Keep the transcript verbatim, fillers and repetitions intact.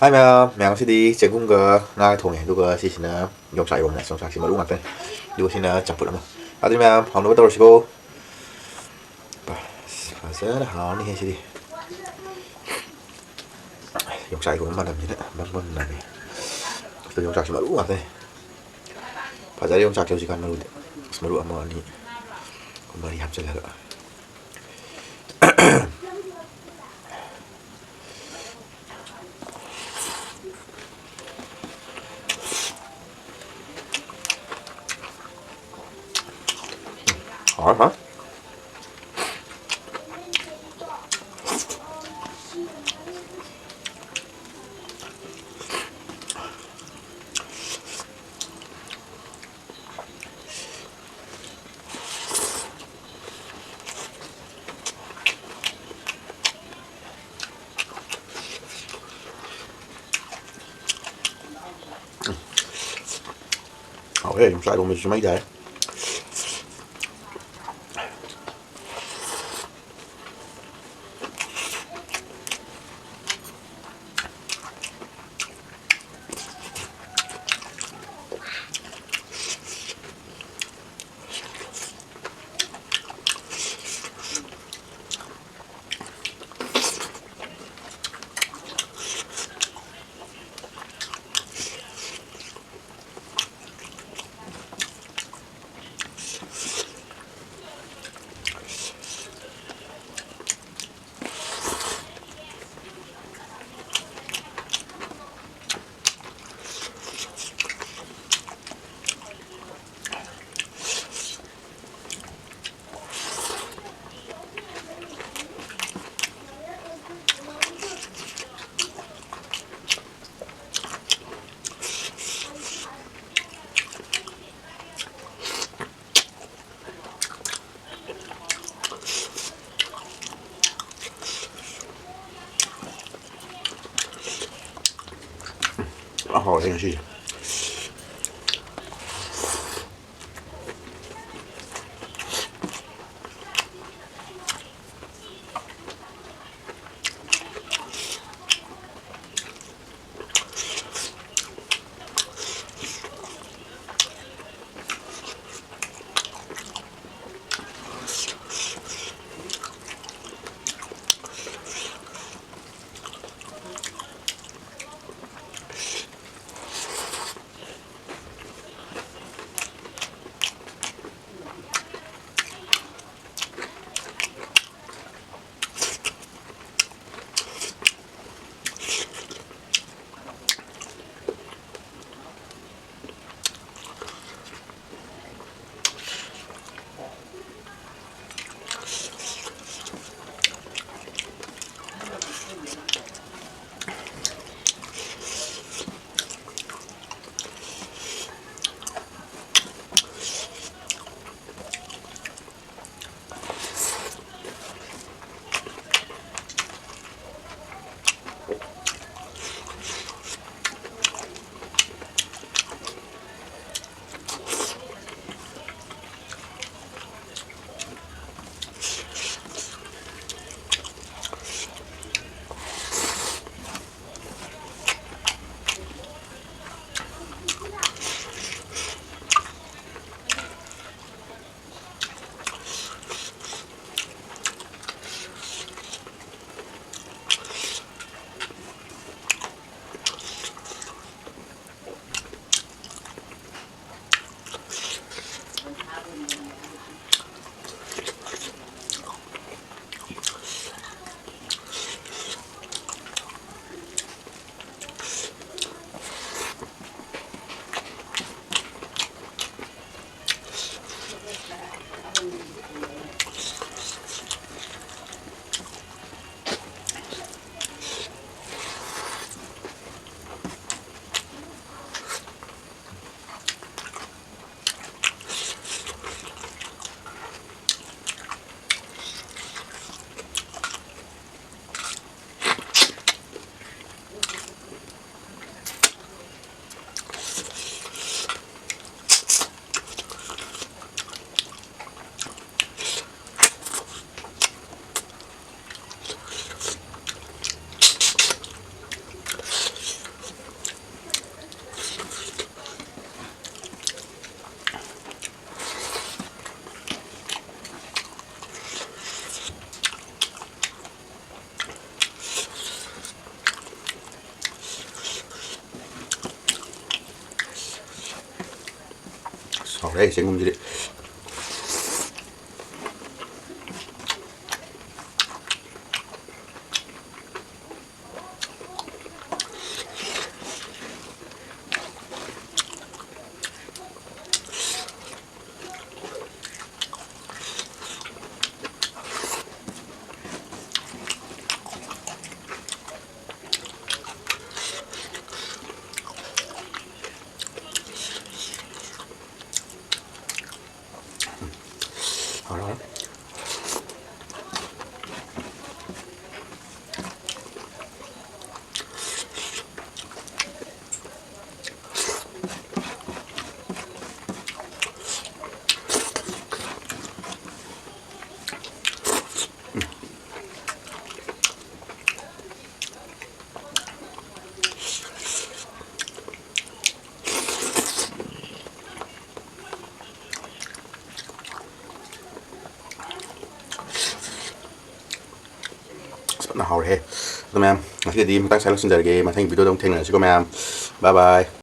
ꯍꯥꯏ ꯃꯌꯥꯝ, ꯃꯌꯥꯝ ꯉꯁꯤꯗꯤ ꯆꯦꯡꯒꯨꯝꯒ ꯉꯥꯒ ꯊꯣꯡꯉꯦ, ꯑꯗꯨꯒ ꯁꯤꯁꯤꯅ ꯌꯣꯡꯆꯥꯛ ꯏꯔꯣꯝꯕꯅꯦ, ꯌꯣꯡꯆꯥꯛꯁꯤ ꯃꯔꯨ ꯉꯥꯛꯇꯅꯤ, ꯑꯗꯨꯒ ꯁꯤꯅ ꯆꯝꯐꯨꯠ ꯑꯃ꯫ ꯑꯗꯨꯗꯤ ꯃꯌꯥꯝ ꯍꯥꯎꯅꯕ ꯇꯧꯔꯁꯤꯀꯣ꯫ ꯐꯖꯅ ꯍꯥꯎꯔꯅꯤꯍꯦ ꯁꯤꯗꯤ꯫ ꯌꯣꯡꯆꯥꯛ ꯏꯔꯣꯝꯕ ꯃꯅꯝꯁꯤꯅ ꯕꯪ ꯕꯪ ꯅꯝꯃꯦ꯫ ꯑꯗꯣ ꯌꯣꯡꯆꯥꯛꯁꯤ ꯃꯔꯨ ꯉꯥꯛꯇꯅꯤ꯫ ꯐꯖꯔꯦ ꯌꯣꯡꯆꯥꯛꯁꯦ ꯍꯧꯖꯤꯛꯀꯥꯟ ꯃꯔꯨꯗꯤ꯫ ꯑꯁ, ꯃꯔꯨ ꯑꯃ, ꯑꯅꯤ, ꯃꯔꯤ ꯍꯥꯞꯆꯤꯜꯂꯒ꯫ ꯍꯥꯎꯔꯦ, ꯍꯥꯎꯔꯦ꯫ ꯍꯥꯎꯋꯦ, ꯌꯣꯡꯆꯥꯛ ꯏꯔꯣꯝꯕꯁꯤꯁꯨ ꯃꯩ ꯇꯥꯏ꯫ ꯍꯥꯎꯔꯦ ꯉꯁꯤꯁꯦ꯫ ꯍꯣꯔꯦꯟ ꯆꯦꯡꯒꯨꯝꯁꯤꯗꯤ꯫ ꯍꯥꯎꯔꯦ, ꯍꯥꯎꯔꯦ꯫ ꯑꯁ, ꯐꯖꯅ ꯍꯥꯎꯔꯦꯍꯦ꯫ ꯑꯗꯣ ꯃꯌꯥꯝ, ꯉꯁꯤꯒꯤꯗꯤ ꯃꯇꯥꯡ ꯁ꯭ꯋꯥꯏꯗ ꯂꯣꯏꯁꯤꯟꯖꯔꯒꯦ꯫ ꯃꯊꯪ video ꯗ ꯑꯃꯨꯛ ꯊꯦꯡꯅꯔꯁꯤꯀꯣ ꯃꯌꯥꯝ꯫ Bye bye꯫